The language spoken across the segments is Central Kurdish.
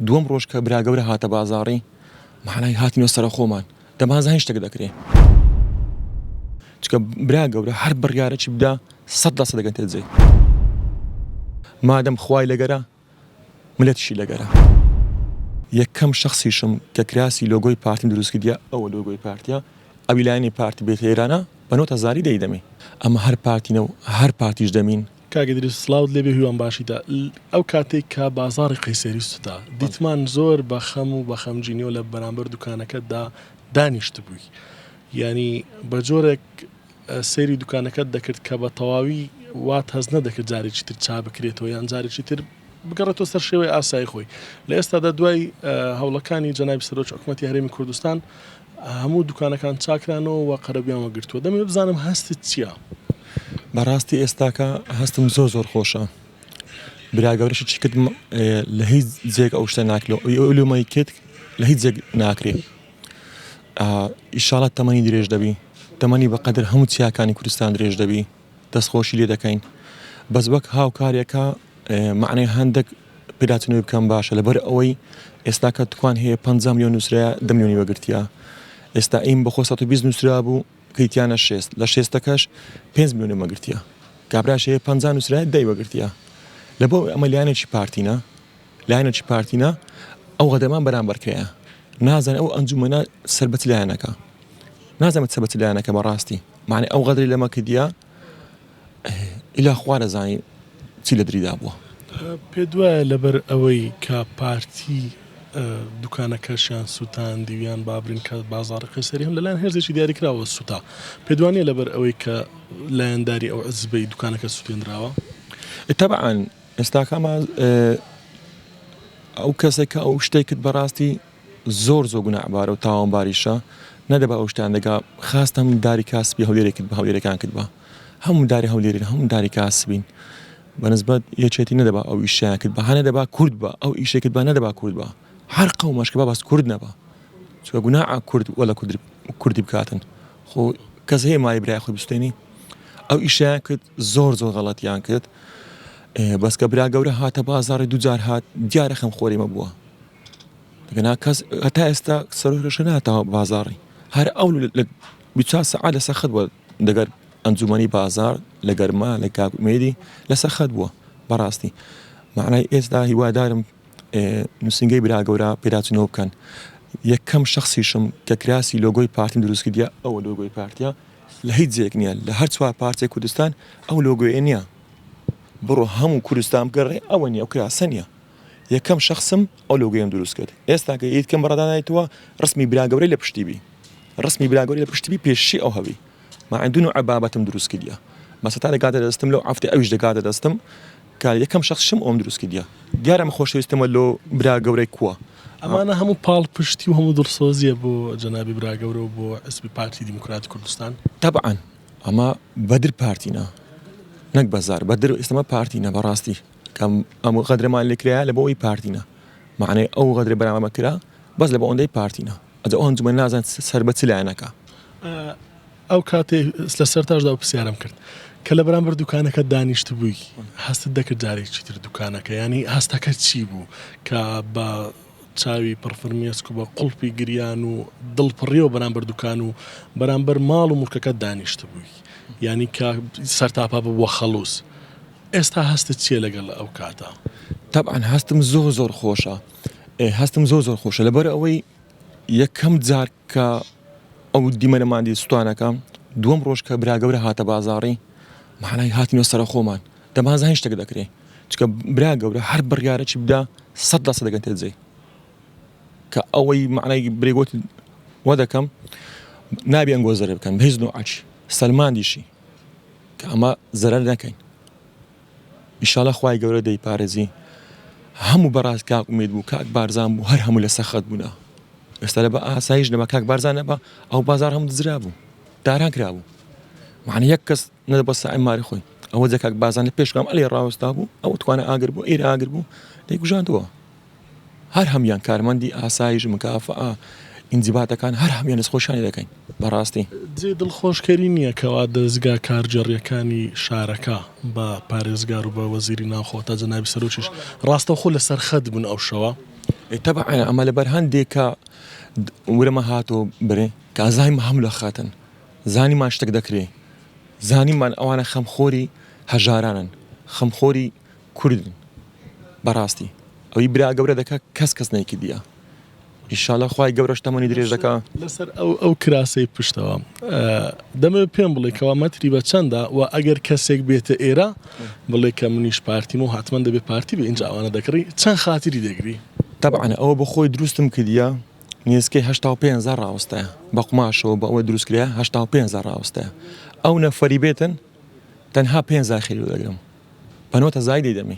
دووەم ڕۆژ کە برا گەورە هاتە بازاڕی مەعنای هاتینەوە سەرە خۆمان دەمانزانی شتێک دەکرێ چونکە برا گەورە هەر بڕیارێکی بدا 100% دەگەنتە جێ مادەم خوای لەگەرە ملەتیشی لەگەرە. یەکەم شەخسیشم کە کراسی لۆگۆی پارتیم دروست کردیە ئەوە لۆگۆی پارتیە ئەوی لایەنی پارتی بێتە ئێرانە بە نۆت هەزاری دەیدەمێ ئەمە هەر پارتینە و هەر پارتیش دەمین. کاک ئیدریس سڵاوت لێبێ هیوام باشیتە ئەو کاتەی کە بازاڕی قەیسەری سوتا دیتمان زۆر بە خەم و بە خەمگینیەوە لە بەرامبەر دوکانەکەتدا دانیشتبووی یانی بە جۆرێک سەیری دوکانەکەت دەکرد کە بە تەواوی وات هەست نەدەکرد جارێکی تر چا بکرێتەوە یان جارێکی تر بگەڕێتەوە سەر شێوەی ئاسایی خۆی لە ئێستادا دوای هەوڵەکانی جەنابی سەرۆکی حکوومەتی هەرێمی کوردستان هەموو دوکانەکان چاکرانەوە و قەرەبوویان وەگرتووە دەمەوێت بزانم هەستت چییە؟ بەڕاستی ئێستاکە هەستم زۆر زۆر خۆشە برا گەورەشی چی کرد لە هیچ جێک ئەو شتە ناکرێ ئەو لۆمەی کرد لە هیچ جێک ناکرێ ئیشاڵا تەمەنی درێژ دەبی تەمەنی بەقەدر هەموو چیاکانی کوردستان درێژ دەبی دەستخۆشی لێ دەکەین بەس وەک هاوکارێکە معنی هەندێک پێداچنەوەی بکەم باشە لەبەر ئەوەی ئێستا کە توان هەیە 5 میلیۆن نووسرا دە میلیۆنی وەگرتیە ئێستا ئیم بەخۆ 120 نووسرا بوو کەیتیانە شێست لە شێستەکەش 5 میلیۆنی مەگرتیە کابراش هەیە 50 نووسرا دەی وەگرتیە لە بۆ ئەمە لایەنێکی پارتینە لایەنێکی پارتینە ئەو غەدەمان بەرامبەر کرایە نازانێ ئەو ئەنجومەنە سەر بە چ لایەنەکە نازانم سەر بە چ لایەنەکە بەڕاستی معنی ئەو غەدری لەمە کردیە ئیلا خوا دەزانی چی لە دریدا بووە. پێت وایە لەبەر ئەوەی کە پارتی دوکانەکەشیان سوتاندی و یان بابرین کە بازاڕی قەیسەری هەم لەلایەن هێزێکی دیاریکراوە سوتا پێت وانیە لەبەر ئەوەی کە لایەنداری ئەو عزبەی دوکانەکە سوتێنراوە؟ تەبعەن ئێستاکە ئەو کەسێک کە ئەو شتێک کرد بەڕاستی زۆر زۆر گوناحبارە و تاوانباریشە نەدەبا ئەو شتیان دەگا خاست هەموو داری کاسبی هەولێرێ کرد بە هەولێرەکان کرد بە هەموو داری هەولێرین هەموو داری کاسبین بەنسبەت یەکێتی نەدەبا ئەو ئیشیان کرد بە هەنەدەبا کورد بە ئەو ئیشێ کرد بە نەدەبا کورد بە هەر قەومەش کە با بەس کورد نەبا چونکە گوناعە کورد وەلا کوردی بکاتن خۆ کەس هەیە مالی برای خۆی بستێنی ئەو ئیشیان کرد زۆر زۆر غەڵەتیان کرد بەس کە برا گەورە هاتە بازاڕی دووجار هات دیارە خەم خۆریمە بووە گەنا کەس هەتا ئێستا سەرۆکەشە ناتەوە بازاڕی هەر ئەو لە 24 سەعات لەسەر خەت بووە دەگەر ئەنجومەنی بازار لە گەرما لە کاک ئومێدی لەسەر خەت بووە بەڕاستی معنای ئێستا هیوادارم نووسینگەی برا گەورە پێداچنەوە بکەن یەکەم شخصیشم کە کراسی لۆگۆی پارتیم دروست کردیە ئەوە لۆگۆی پارتیە لە هیچ جێک نییە لە هەر چوار پارچەی کوردستان ئەو لۆگۆیە نییە بڕۆ هەموو کوردستان بگەڕێ ئەوە نییە ئەو کراسە نییە یەکەم شەخسم ئەو لۆگۆیەم دروست کرد ئێستا کە ئیت کەم بەڕادانایتەوە ڕسمی برا گەورەی لە پشتی بی ڕسمی برا گەورەی لە پشتی بی پێشی ئەو هەبی مع دو نوع بابەتم دروست کردیە مەسە تا دەگاتە دەستم لەو عەفتەی ئەویش دەگاتە دەستم کە یەکەم شەخسشم ئەوم دروست کردیە دیارە من خۆشەویستمە لۆ برا گەورەی کووە. ئەمانە هەموو پاڵپشتی و هەموو دڵسۆزیە بۆ جەنابی برا گەورە و بۆ حزبی پارتی دیموکراتی کوردستان. تەبعەن ئەمە بەدر پارتینە نەک بەزار بەدر ئێستەمە پارتینە بەڕاستی کە ئەم غەدرەمان لێکرایە لە بۆ ئەوی پارتینە مەعنای ئەو غەدرە بەرامبەرمان کرا بەس لە بۆ ئەوەندەی پارتینە ئەجا ئەو ئەنجومەن نازانن سەر بە چ لایەنەکە. ئەو کاتەی لە سەرتاشدا ئەو پرسیارەم کرد کە لە بەرامبەر دوکانەکە دانیشتبووی هەستت دەکرد جارێکی تر دوکانەکە یانی هەستەکە چی بوو کە بە چاوی پڕ فرمێسک و بە قوڵپی گریان و دڵ پڕیەوە بەرامبەر دوکان و بەرامبەر ماڵ و موڵکەکەت دانیشتبووی یانی کە سەرتاپا ببووە خەڵوز ئێستا هەستت چیە لەگەڵ ئەو کاتە؟ تەبعەن هەستم زۆر زۆر خۆشە هەستم زۆر زۆر خۆشە لەبەر ئەوەی یەکەم جار کە ئەو دیمەنەمان دی سوتانەکە دووەم ڕۆژ کە برا گەورە هاتە بازاڕی معنای هاتینەوە سەر خۆمان دەمانزانی شتێک دەکرێ چونکە برا گەورە هەر بڕیارێکی بدا 100% دەگەنتە جێ کە ئەوەی معنای برێگوت وە دەکەم نابی ئەنگۆ زەرەر بکەن بە هیچ نوعەکی سەلماندیشی کە ئەمە زەرەر نەکەین ئیشاڵا خوای گەورە دەیپارێزی هەموو بەڕاست کاک ئومێد بوو کاک بارزان بوو هەر هەموو لەسەر خەت بوونە ئێستا لە بە ئاسایش نەبا کاک بارزان نەبا ئەو بازار هەموو دزرا بوو داران کرابوو معنی یەک کەس نەدەبە سای ماری خۆی ئەوە جە کاک بارزان لە پێشکام ئەلێ ڕاوەستا بوو ئەو توانە ئاگر بوو ئێرە ئاگر بوو دەیکوژاندەوە هەر هەموان کارمەندی ئاسایش مکافەئە ئینزیباتەکان هەر هەموان دەستخۆشیان لێ دەکەین بەڕاستی. جێی دڵخۆشکەری نییە کەوا دەزگا کارگێڕییەکانی شارەکە بە پارێزگار و بە وەزیری ناوخۆ تا جەنابی سەرۆکیش ڕاستەوخۆ لەسەر خەت بوون ئەو شەوە. ئێ تەبعەن ئەمە لەبەر هەندێک کە ورەمە هاتۆ برێ کە ئەزانیم هەم لە خەتن زانیمان شتێک دەکرێ زانیمان ئەوانە خەمخۆری هەژارانن خەمخۆری کوردن بەڕاستی ئەوی برا گەورە دەکا کەس کەس نەیکردیە ئیشاڵا خوای گەورەش تەمەنی درێژ دەکا. لەسەر ئەو ئەو کراسەی پشتەوە دەمەوێت پێم بڵێ کەوا مەتری بە چەندە و ئەگەر کەسێک بێتە ئێرە بڵێ کە منیش پارتیم و حتمما دەبێت پارتی بێ ئینجا ئەوانە دەکڕی چەند خاتری دەگری؟ تەبعەن ئەوە بە خۆی دروستم کردیە نێزکەی 85 هەزار ڕاوەستایە بە قوماشەوە بە ئەوە دروست کرایە 85 هەزار ڕاوەستایە ئەو نەفەری بێتن تەنها 5 هەزار خێری وەردەگرم بە نۆت هەزاری دەیدەمێ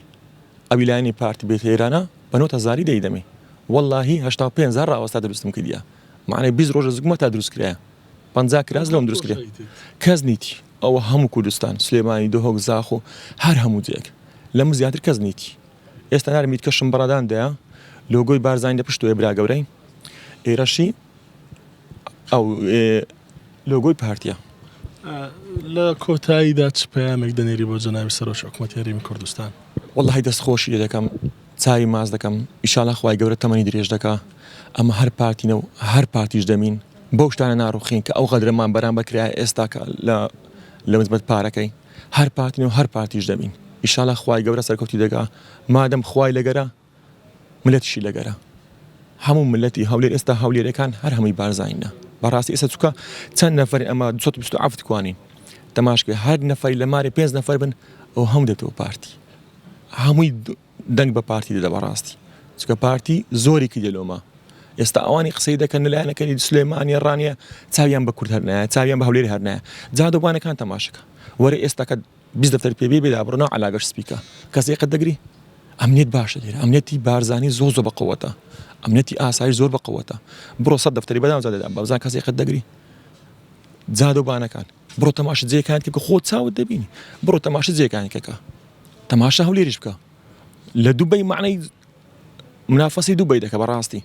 ئەوی لایەنی پارتی بێتە ئێرانە بە نۆت هەزاری دەیدەمێ وەڵاهی 85 هەزار ڕاوەستا دروستم کردیە معنی 20 ڕۆژە زگمە تا دروست کرایە 50 کراس لەوم دروست کرێ کەس نیتی ئەوە هەموو کوردستان سلێمانی دهۆک زاخۆ هەر هەموو جێک لەم زیاتر کەس نیتی ئێستا نارم میتکەشم بەڕادان دەیە لۆگۆی بارزانی لە پشتۆیە برا گەورەی ئێرەشی ئەو لۆگۆی پارتیە. لە کۆتاییدا چ پەیامێک دەنێری بۆ جەنابی سەرۆکی حکومەتی هەرێمی کوردستان؟ وەڵاهی دەست خۆشی لێ دەکەم چاوی ماچ دەکەم ئیشاڵا خوای گەورە تەمەنی درێژ دەکا ئەمە هەر پارتینە و هەر پارتیش دەمین بەو شتانە ناڕوخین کە ئەو غەدرەمان بەرامبەر کرایە ئێستا کە لە لە نسبەت پارەکەی هەر پارتینە و هەر پارتیش دەبین ئیشاڵا خوای گەورە سەرکەوتی دەکا مادەم خوای لەگەرە ملەتیشی لەگەرە هەموو ملەتی هەولێر ئێستا هەولێرەکان هەر هەمووی بارزانینە بەڕاستی ئێستا چووکە چەند نەفەر ئەمە 227 کوانین تەماشکە هەر نەفەری لە مارێ پێنج نەفەر بن ئەو هەموو دێتەوە پارتی هەمووی دەنگ بە پارتی دەدە بەڕاستی چونکە پارتی زۆری کردە لۆمە ئێستا ئەوانی قسەی دەکەن لەلایەنەکەی سلێمانیە ڕانیە چاویان بە کورد هەرنایە چاویان بە هەولێر هەرنایە جادۆبانەکان تەماشەکە وەرە ئێستا کە 20 دەفتەر پێ بێ بێدا بڕۆ ناو عەلاگەش سپیکە کەس ئێقەت دەگری ئەمنیەت باشە لێرە ئەمنیەتی بارزانی زۆر زۆر بەقوەتە ئەمنیەتی ئاسایش زۆر بەقوەتە بڕۆ سەد دەفتەری بەناو جادەدا بەبزان کەس ئێقەت دەگری جادۆبانەکان بڕۆ تەماشە جێکان کە خۆ چاوت دەبینی بڕۆ تەماشە جێکانی کەکە تەماشا هەولێریش بکە لە دوبەی معنی منافەسی دوبەی دەکە بەڕاستی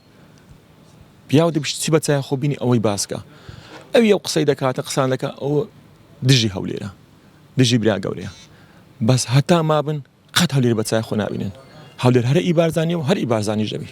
پیاو دەبشت چی بە چای خۆ بینی ئەوەی باسکە ئەوی ئەو قسەی دەکاتە قسان دەکە ئەو دژی هەولێرە دژی برا گەورەیە بەس هەتا مابن قەت هەولێر بە چای خۆ نابینن هەولێر هەرە ئی بارزانانی و هەر ئی بارزانیش دەبی.